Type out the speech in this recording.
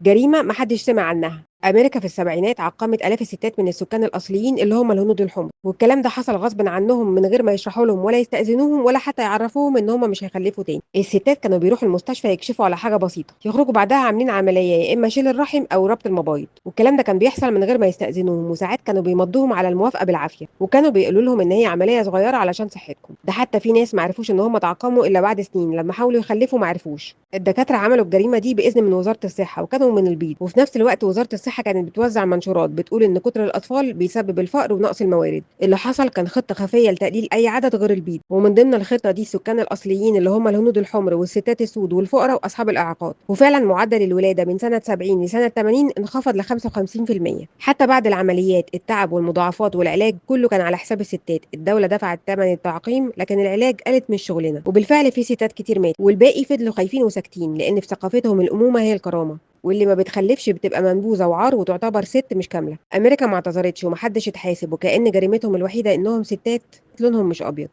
جريمة محدش سمع عنها. أمريكا في السبعينات عقمت آلاف الستات من السكان الأصليين اللي هم الهنود الحمر، والكلام ده حصل غصب عنهم من غير ما يشرحوا لهم ولا يستأذنوهم ولا حتى يعرفوهم إن هم مش هيخلفوا تاني. الستات كانوا بيروحوا المستشفى يكشفوا على حاجة بسيطة، يخرجوا بعدها عاملين عملية يا إما شيل الرحم أو ربط المبايض، والكلام ده كان بيحصل من غير ما يستأذنوهم، وساعات كانوا بيمضوهم على الموافقة بالعافية، وكانوا بيقولوا لهم إن هي عملية صغيرة علشان صحتكم. ده حتى في ناس ما عرفوش إن هم اتعقموا إلا بعد سنين، لما حاولوا يخلفوا ما عرفوش. الدكاترة عملوا الجريمة دي بإذن من وزارة الصحة وكانوا من البيض، وفي نفس الوقت وزارة الصحة كانت بتوزع منشورات بتقول إن كتر الأطفال بيسبب الفقر ونقص الموارد. اللي حصل كان خطة خفية لتقليل أي عدد غير البيض، ومن ضمن الخطة دي السكان الأصليين اللي هم الهنود الحمر والستات السود والفقراء وأصحاب الإعاقات. وفعلا معدل الولادة من سنة 70 لسنة 80 انخفض ل 55%. حتى بعد العمليات التعب والمضاعفات والعلاج كله كان على حساب الستات. الدولة دفعت ثمن التعقيم، لكن العلاج قالت مش شغلنا. وبالفعل في ستات كتير ماتت، والباقي فضلوا خايفين وساكتين، لأن في ثقافتهم الأمومة هي الكرامة، واللي ما بتخلفش بتبقى منبوذة وعار وتعتبر ست مش كاملة. أمريكا ما اعتذرتش ومحدش اتحاسب، وكأن جريمتهم الوحيدة إنهم ستات لونهم مش أبيض.